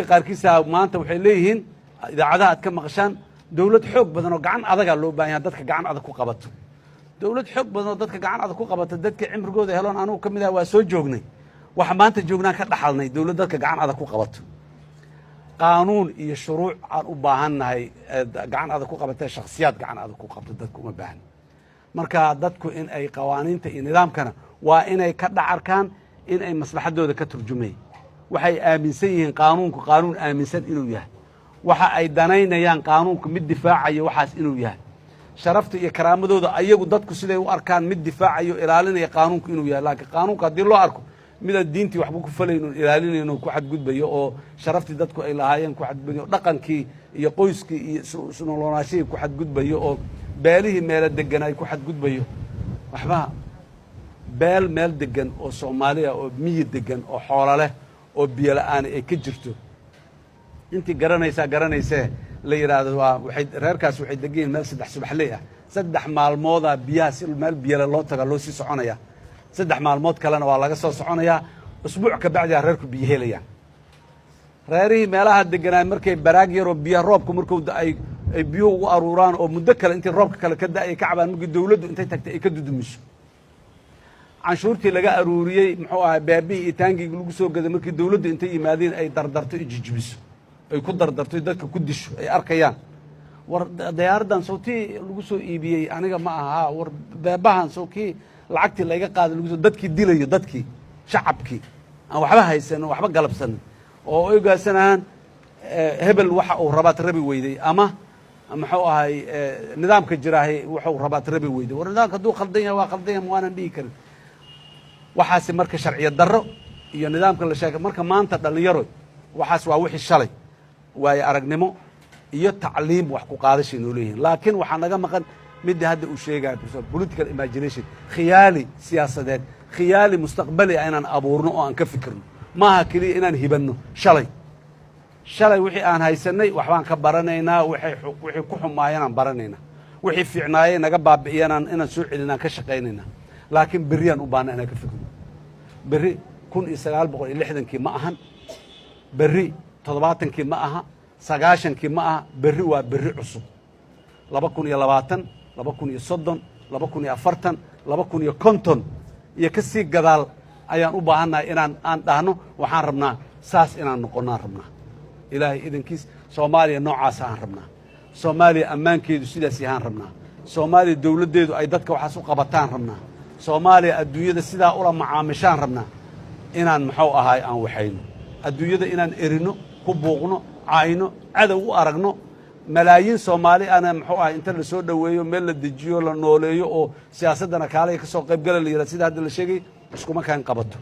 Qaarkiisa maanta waxay leeyihiin, idaacadaha aad ka maqashaan, dowlad xoog badan oo gacan adagaa loo baahan yaha, dadka gacan adag ku qabato. Dowlad xoog badan oo dadka gacan adag ku qabato, dadka cimrigooda heloon, anugu ka mid ah, waa soo joognay. Waxa maanta joognaan ka dhaxalnay dowlad dadka gacan adag ku qabato. Qaanuun iyo shuruuc aan u baahannahay gacan adag ku qabatee, shakhsiyaad gacan adag ku qabto dadku uma baahna. Marka dadku in ay qawaaniinta iyo nidaamkana waa inay ka dhacarkaan in ay maslaxadooda ka turjumay, waxay aaminsan yihiin qaanuunku qaanuun aaminsan inuu yahay, waxa ay danaynayaan qaanuunku mid difaacayo waxaas inuu yahay, sharafta iyo karaamadooda ayagu dadku siday u arkaan mid difaacayo, ilaalinaya qaanuunku inuu yahay. Laakiin qaanuunka haddii loo arko midaan diintii waxba ku falayn oon ilaalinayn oo ku xadgudbayo, oo sharaftii dadku ay lahaayeen ku xadgudbayo, dhaqankii iyo qoyskii iyo isnolonaashihii ku xadgudbayo, oo beelihii meelo degan ay ku xadgudbayo, waxba beel meel degan oo Soomaaliya oo miyi degan oo xoolo leh oo biyo la'aani ay ka jirto, intii garanaysaa garanaysee, la yidhaahdo waa waxay reerkaas waxay degan yihin meel saddex subaxley ah. 3 maalmoodaa biyaha si meel biyale loo tagaa loo sii soconaya, 3 maalmood kalena waa laga soo soconayaa. Usbuuc ka bacdiaa reerku biyo helayaan. Reerihii meelaha deganaay markay baraag yaroo biyaha roobku markuu ay biyuhu ugu aruuraan oo muddo kale intii roobka kale ka da'ay ka cabaan, markii dawladdu intay tagtay ay ka dudumiso, canshuurtii laga aruuriyey, muxuu ahay, baabihii iyo taangigii lagu soo gaday, markii dawladdu intay yimaadeen ay dardarto, i jijibiso, ay ku dardarto, dadka ku disho, ay arkayaan: "War diyaaraddan sawtii lagu soo iibiyey aniga ma aha? War beebahan sow kii lacagtii layga qaaday lagu soo?" Dadkii dilayo, dadkii shacabkii aan waxba haysanin, waxba galabsanin, oo ogaasanaan hebel waxa uu rabaad rabi weyday, ama muxuu ahay, nidaamka jiraahay wuxuu rabaad rabi weyday. War nidaamka hadduu khaldan yahay waa khaldan yahay, waanan dhihi karin waxaasi. Marka sharciyo darro iyo nidaamka la sheegay marka maanta, dhallinyaro, waxaas waa wixii shalay. Waayo aragnimo iyo tacliim wax ku qaadashay noo leeyihin, laakiin waxaa naga maqan midda hadda uu sheegayo, political imagination, khiyaali siyaasadeed, khiyaali mustaqbali ah inaan abuurno oo aan ka fikirno. Maaha keliya inaan hibanno shalay. Shalay wixii aan haysanay waxbaan ka baranaynaa, wixii ku xumaayeen baranaynaa, wixii fiicnaayey naga baabi'iyanaan inaan soo celinaan ka shaqaynaynaa. Laakiin berriyaan u baahna inaan ka fikirno. Berri 1960-kii ma ahan, berri 70-kii ma aha, 90-kii ma aha. Berri waa berri cusub: 2020, 2030, 2040, 2050 iyo ka sii gadaal ayaan u baahannahay inaan aan dhahno waxaan rabnaa saas inaan noqonnaan rabnaa. Ilaahay idankiis Soomaaliya noocaasa aan rabnaa, Soomaaliya ammaankeedu sidaas yahaan rabnaa, Soomaaliya dowladdeedu ay dadka waxaas u qabataan rabnaa, Soomaaliya adduunyada sidaa ula macaamishaan rabnaa. Inaan muxuu ahaay aan waxayno adduunyada inaan erino, ku buuqno, cayno, cadow u aragno, malaayiin Soomaali ana muxuu ahay inta la soo dhoweeyo, meel la dejiyo, la nooleeyo, oo siyaasaddana kaalay ka soo qayb gala la yidhaha, sida hadda la sheegay, iskuma kaan qabato.